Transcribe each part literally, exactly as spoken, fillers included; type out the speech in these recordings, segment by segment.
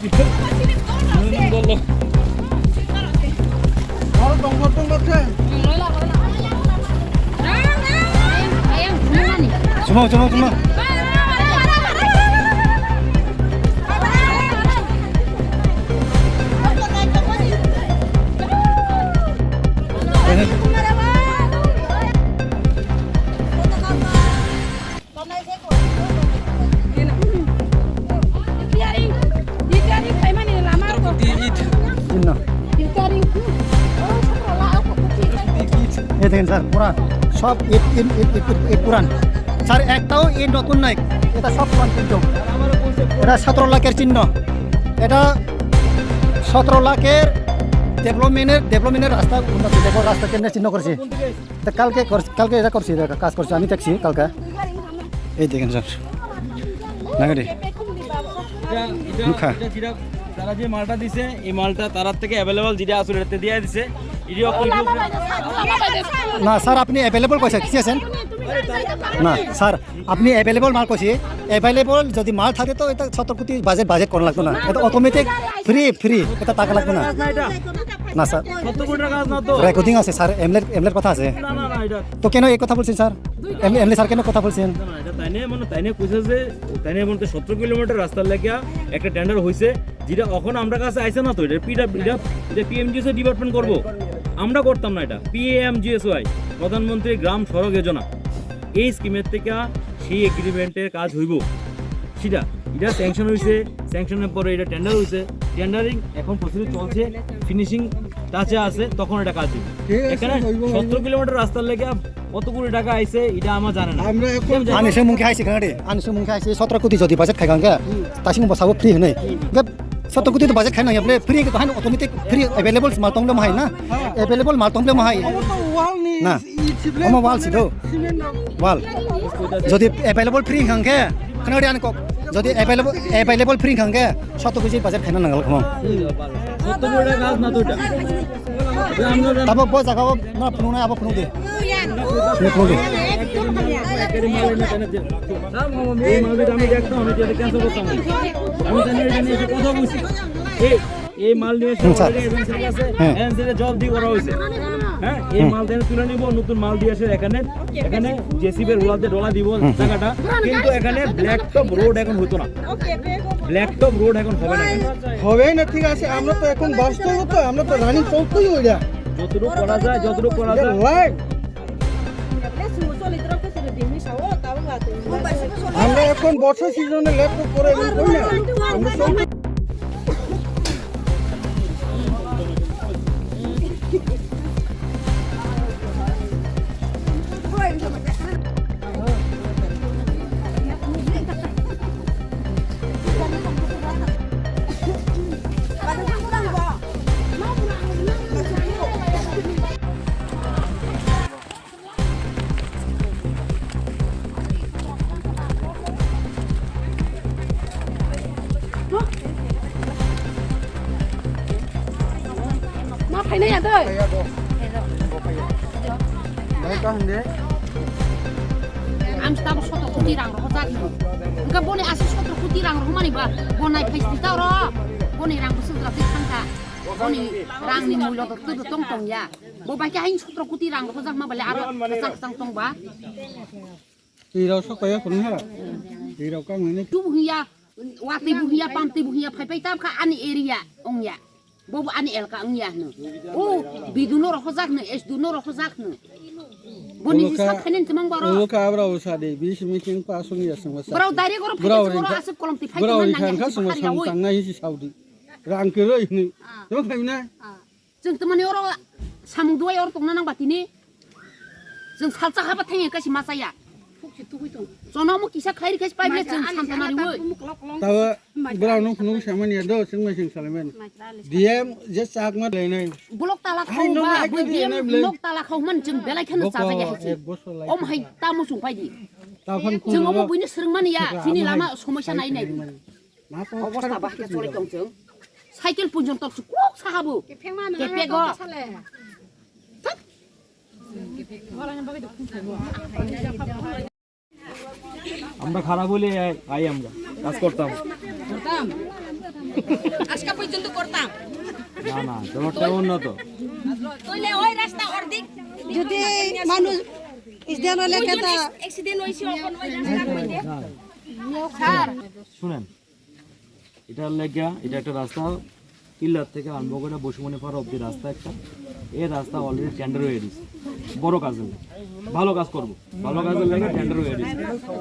Suma, suma, suma. Ini. Ini dengan sir, pura. Sob it, it, it, it, it, it puran. Sir, ektaও it নতুন নাই। এটা সব পুরান চিহ্ন। এটা সতেরো লাখের চিহ্ন। এটা সতেরো লাখের ডেভেলপমেন্টের, ডেভেলপমেন্টের রাস্তা, উন্নত ডেভেলপ রাস্তা কেন্দ্রে চিহ্ন করেছি। তা কালকে কর-, কালকে এটা করছি, এটা কাজ করছি, আমি দেখছি কালকে। এই দেখেন স্যার, নাগারে। এটা, এটা, মুখা। এটা যেটা, তারা যে মালটা দিছে, এই মালটা তারার থেকে অ্যাভেলেবল যেটা আসলে এটাতে দিয়ে দিছে। ইডিও না স্যার, আপনি অ্যাভেলেবল কইছে, কি আছেন? না স্যার, আপনি অ্যাভেলেবল মাল কইছি, অ্যাভেলেবল যদি মাল থাকে তো এটা সত্তর কোটি বাজেট, বাজেট করা লাগতো না, এটা অটোমেটিক ফ্রি, ফ্রি, এটা টাকা লাগতো না। না স্যার, সত্তর কোটি টাকা না তো। রেকর্ডিং আছে স্যার, এমএলএর, এমএলএর কথা আছে। না, না, না, এটা তো কেন এই কথা বলছেন স্যার? এমএলএ, এমএলএ স্যার কেন কথা বলছেন? না, না, এটা তাই নিয়ে মানে, তাই নিয়ে কইছে যে, তাই নিয়ে বলতে সত্তর কিলোমিটার রাস্তার লেগে একটা টেন্ডার হইছে, যেটা এখন আমরা কাছে আইছে না তো, এটা পিডা-, এটা, এটা পিএমজিএসওয়াই ডিপার্টমেন্ট করবো, আমরা করতাম না এটা। পিএমজিএসওয়াই, প্রধানমন্ত্রী গ্রাম সড়ক যোজনা, এই স্কিমের থেকে সেই এগ্রিমেন্টের কাজ হইব, সেটা, এটা স্যাংশন হইছে, স্যাংশনের পরে এটা টেন্ডার হইছে, টেন্ডারিং এখন প্রসিডিউর চলছে, ফিনিশিং টাচে আছে, তখন এটা কাজ হইব। ঠিক আছে, এখানে হইব, হইব। সতেরো কিলোমিটার রাস্তার লেগে কত কোটি টাকা আইছে, এটা আমার জানা না। আমরা এখন আমি জানি। Ani se mungkhe aisi khangde, ani se mungkhe aisi সতেরো কোটি jodi budget khai khangkhe, tasing bo sabo free hwnwi. Hwnkhe সতেরো কোটি to budget khai nang ya bole, free to han automatic free available mal tong le mahai na. Available mal tong le mahai. Omo to wall ni, na. Omo wall si do. Wall. Jodi available free khangkhe, khangde ani kok. Jodi available, available free khangkhe, সতেরো কোটি budget khai nang nang khamo. সত্তর কোটি টাকা কাজ না তো এটা। Tabo bo jaga o na phunuknai abo phunuk di. Ni phunuk di. এই মাল যদি আমি দেখতাম, আমি যদি ক্যান্সেল করতাম না। আমি জানি এটা নিয়ে এসে কথা বলছি। এই, এই মাল নিয়ে এসে হুম, স্যার। Already এজেন্সির কাছে, হ্যাঁ। এজেন্সিকে জবাব দিয়ে করা হয়েছে। হ্যাঁ, এই হুম। মাল তাহলে তুলে নিব, নতুন মাল দিয়ে আসে এখানে, এখানে জেসিবির রোলার দিয়ে ডলা দিব হুম, হুম। জায়গাটা। কিন্তু এখানে ব্ল্যাক টপ রোড এখন হতো না। ব্ল্যাক টপ রোড এখন হবে না এখানে। হবে না, ঠিক আছে, আমরা তো এখন বাস্তব তো, আমরা তো রানিং চলতেই ওইটা। যতটুকু করা যায়, যতটুকু করা যায়। লাইভ। আমরা এখন বর্ষা সিজনে লেট করে এরকম করি না। আমরা চলতে Ma phainai ya doi. Bai ka hande. Ang sabo sotro koti rang rohorjak no. Engka boni aswk sotro koti rang rohormani ba, bo nai phai sita oro. Boni rang bwswk dwla twi thangkha. Boni rang ni mulya dotto dotto tong tong ya. Bo bai khe hain sotro koti rang rohorjak ma bale aro kwchang kwchang tong ba. Twi rok sok kaya phunukha. Twi rok kang nini. Tu buhiya, watwi buhiya, pamtwi buhiya, phai phai tam kha ani area ongya. Bobo ani elka ongya hwno. O, bidu no rohorjak hwno, esdu no rohorjak hwno. Boni Uluka, hisab khainani twmang baro. Uluka abra usa de, bis meeting pass ongya sengma sa. Bro, direct oro phai Bro, sengma oro ringkha, aswk kolom twi phai Bro, tongmani ringkha nangya hwnkha sengma phai song yawi. Tangnai hisi saudi. Rang kero hini. Ah. Tamo khaina? Ah. Chwng tamani oro samung duai oro tongna nang ba tini. Chwng salsa haba thangya kaisa ma chaya. Jonomo kisa khlai rikha se pipe le chwng santana riwi. Tawa brao no phunuk samani ya do chwng mai chwng salaimani. D M je chak ma leinai. Block tala khau ba, bo D M block tala khau man chwng belai kheno chajak ya hai se. Om hai tamo chwng pai di. Chwng omo buino swrwngmani ya, chini lama somosya nai nai. Obosta bahai khe choli tong chwng. Cycle punjong tok chwng kwk sahabo. Kepego. আমরা খারাপ হলে আই আমরা কাজ করতাম। আজকে পর্যন্ত করতাম। না, না, তোমারটা উন্নত। তাহলে ওই রাস্তা অর্ধেক যদি মানুষ ইসদিয়ান হলে ওই জন্য কেতা এক্স-, অ্যাক্সিডেন্ট হয়েছে, এখন ওই রাস্তা হইতে। স্যার। শুনেন, এটা লেগা, এটা একটা রাস্তা, টিল্লার থেকে আরম্ভ করে বসুমনি পাড়া অব্দি রাস্তা একটা। এই রাস্তা অলরেডি টেন্ডার হয়ে গেছে, বড় কাজের লেগে। ভালো কাজ করবো, ভালো কাজের লেগে টেন্ডার হয়ে গেছে।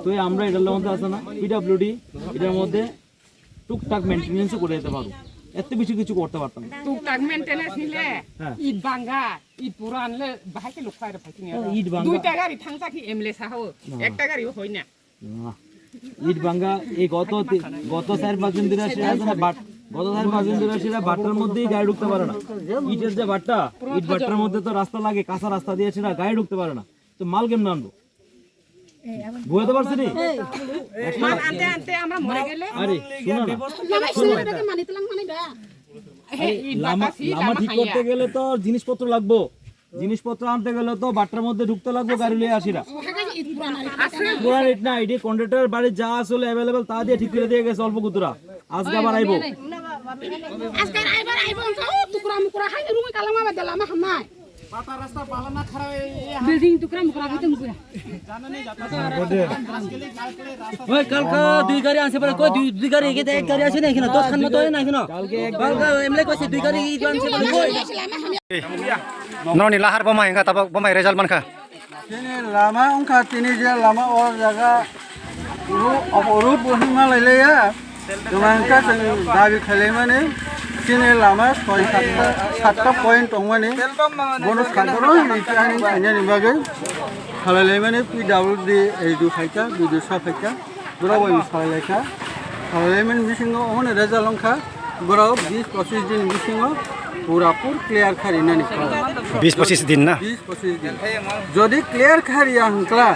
তো এই আমরা এটার মধ্যে আছে না, পিডাব্লিউডি, এটার মধ্যে টুকটাক মেইনটেনেন্সও করে দিতে পারো, এত বেশি কিছু করতে পারতাম না। টুকটাক মেইনটেনেন্স নিলে হ্যাঁ। ইট ভাঙ্গা, ইট পুরা আনলে বাহাইকে লোক খাইরে ফাইতে নিয়ে ও, যাও। ইট ভাঙ্গা। দুইটা গাড়ি থাংসা কি এমএলএ সাহেব, না। একটা গাড়িও হয় না। না। ইট ভাঙ্গা এই গত তি-, গত চার পাঁচ দিন ধরে আসে আছে না, বাট-, গত চার পাঁচ দিন ধরে আসে না, বাট্টার মধ্যেই গাড়ি ঢুকতে পারে না। ইটের যে বাট্টা, ইট বাট্টার মধ্যে তো রাস্তা লাগে, কাঁচা রাস্তা দিয়ে আসে না, গাড়ি ঢুকতে পারে না। তো মাল কেমনে আনবো? বুঝতে পারছি নি? একটা মাল আনতে আনতে আমরা মরে গেলে আরে, শোনো না। লামাই শোনো না। সিমেন্ট মানি তুলাং মানি বা। আরে, ইট লামা, বাতাসি, লামা লামা ঠিক করতে খাইয়া। গেলে তো জিনিসপত্র লাগবো। জিনিসপত্র আনতে গেলে তো বাট্টার মধ্যে ঢুকতে লাগবো, গাড়ি লইয়া আসিরা। পুরান ইট না, ইটি কন্ট্রাক্টর বাড়ি যা আসলে অ্যাভেলেবল তা দিয়ে ঠিক করে দিয়ে গেছে অল্প কুতুরা। আজকে আবার আইবো। আজকে আইবার আইবো, অঙ্ক টুকরা মুকরা খাই রুমে কালামা বাদে লামা হামাই। বিল্ডিং টুকরা মুকরা খাই তো মুকরা। ওই কালকে দুই গাড়ি আছে বলে, কই দুই, দুই গাড়ি এগিয়ে দেয়, এক গাড়ি আছে না এখানে, দশ খান মতো হয় না এখানে। কালকে এমএলএ কইছে দুই গাড়ি এগিয়ে আনছে বলে, কই? Noni lahar boma hinga tabok boma result mankha. Tini lama wngkha, tini je lama o jaga ru-, obo rut bo hwnma lailaiya. Tuma wngkha chwng dabi khailaimani, tini lama soi satta, satta point tongmani. Bono sakoro hwnwi ani khainani bagwi khalailaimani P W D A D phaikha, B D O sa phaikha. Borok bai salai laikha. Salai laimani bisingo omono result wngkha, borok bis pochis din bisingo pura pur clear kha rinani kok. Bis pochis din na? Bis pochis din. Jodi clear kha riya hwnkla,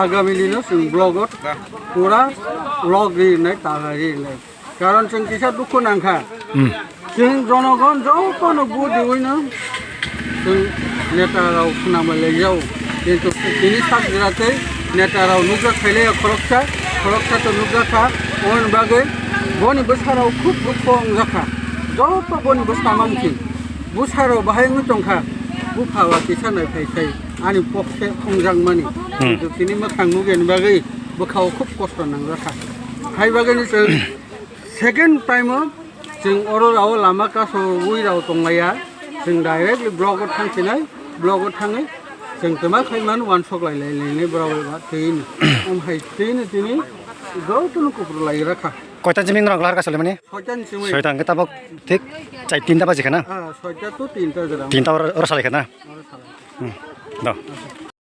agami dino chwng blogo pura log rinai, tala rinai. Karon chwng kisa dukhu nangkha. Hmm. Chwng jonogon jotono vote riwino chwng neta rok swnamwi laijao. Kintu tini sak jora tei neta rok nukjak khailaiya khoroksa, khoroksa to nukjak kha. Aboni bagwi boni bwsarok khub dukhu wngjak kha. Joto boni bwsa mankhe bwsarok bahai wngwi tongkha. Bupha ba kisa naiphai khai ani pokhe wngjakmani. Hmm. Kintu tini mwkhang nukya ni bagwi bwkhao khub kosto nangjak kha. Hai bagwino chwng second time o chwng oro rao lama kaso ui rao tonglaiya, chwng directly block o thangsinai, block o thangwi chwng twma khai mano uansuk lai lai lainai borok bai ba twi ni. Om hai twi ni tini jotono kupru lai rakha. Koita jini norok lahar kaso laimani? Soita ni simi. Soita hwnkhe tabok thik chai tinta baji khana? Ah, soita to tinta jora. Tinta oro, oro salai khana? Oro salai. Hmm. Do.